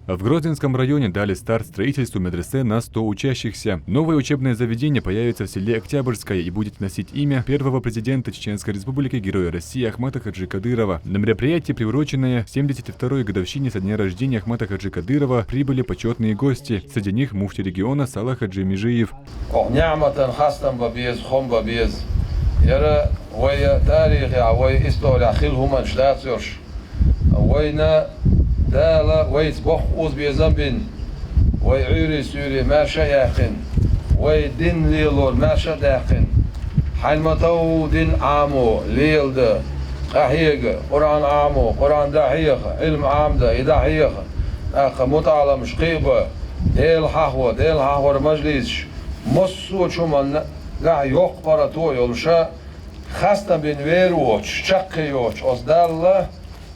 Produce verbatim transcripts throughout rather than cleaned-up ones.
В Грозненском районе дали старт строительству медресе на сто учащихся. Новое учебное заведение появится в селе Октябрьское и будет носить имя первого президента Чеченской Республики, Героя России Ахмата Хаджи Кадырова. На мероприятие, приуроченное семьдесят второй годовщине со дня рождения Ахмата Хаджи Кадырова, прибыли почетные гости. Среди них муфтий региона Салах Хаджи Межиев. Оха ниӀматан хастам ба беза, хом ба беза. Яра вай тарихе, вай история хила хӀуманаш дац йош. Вайна Дала вайца боху уза безам бина, вай Ӏуьйре-суьйре маьрша а яьккхина, вай дин лелор маьрша а даьккхина, хьайн ма-тов дин Ӏамо, лелада, къахьега, Къуръан Ӏамо, Къуръан дӀахьеха, Ӏилма Ӏамда, и дӀахьеха, тӀаккха мутаӀаламаш кхиъба, Дела хьахо, Дела хьахор мажлисаш, массо а чу манна гахь йоккха парато а йолуша, хастам бина вер воцуш, чаккхе йоцуш оцу Далла,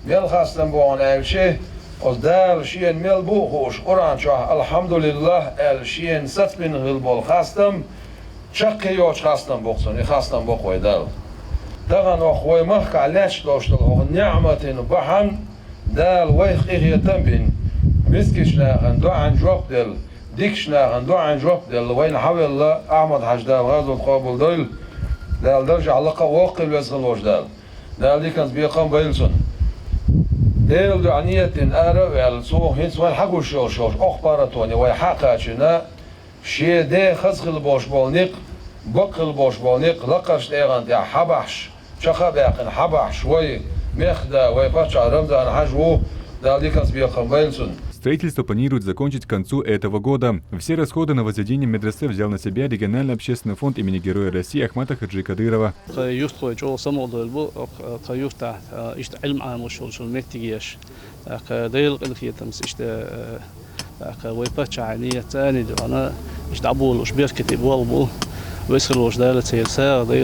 мел хастам бохьана аьлча, оцу Дала шена мел бу а хууш, Къуръан чохь «Алхьамдулиллах» аьлла шена сацбина хила болу хастам, чаккхе йоцуш хастам боккху цунна, и хастам боккху вай Далла. Тахана оха вай махкахь лаьтташ долуш долу хӀокху ниӀматина бахьана Дала вайх къинхетам а бина, мискачу нахана доӀан жоп делла, дикачу нахана доӀан жоп делла, вайна хьавелла Ахьмад-Хьаьжа, Дала гӀазот къобалдойла, Дала даржехь лакха а воккхийла веза хила волчу Дала. Дала диканца бекхам а бойла цунна. Делан дуьхьа нийят дина ара а ваьлла, цо хӀинца вайна хьагуш йолуш йолчу оха паратоне вай хьа а кхачийна, шен ден хаза хила болуш болу некъ, бакъ хила болуш болу некъ лакхарчу тӀегӀан тӀехь хьабахьаш, чекх а баьккхина хьабахьаш, вай мехкан да, вай паччахь Рамзан-Хьаьжа ву, Дала диканца бекхам а бойла цунна. Строительство планируют закончить к концу этого года. Все расходы на возведение медресе взял на себя региональный общественный фонд имени Героя России Ахмата Хаджи Кадырова. Тхан юртхой чӀогӀа самукъадойла бу, тхан юртахь иштта Ӏилма Ӏамош йолчу меттиг еш. ТӀаккха Делан къинхетамца иштта, тӀаккха вай паччахьан нийят цӀарний дуьхьана иштта дӀаболуш беркате болх бу. Веза хила волчу Дала церан сагӀа дойла.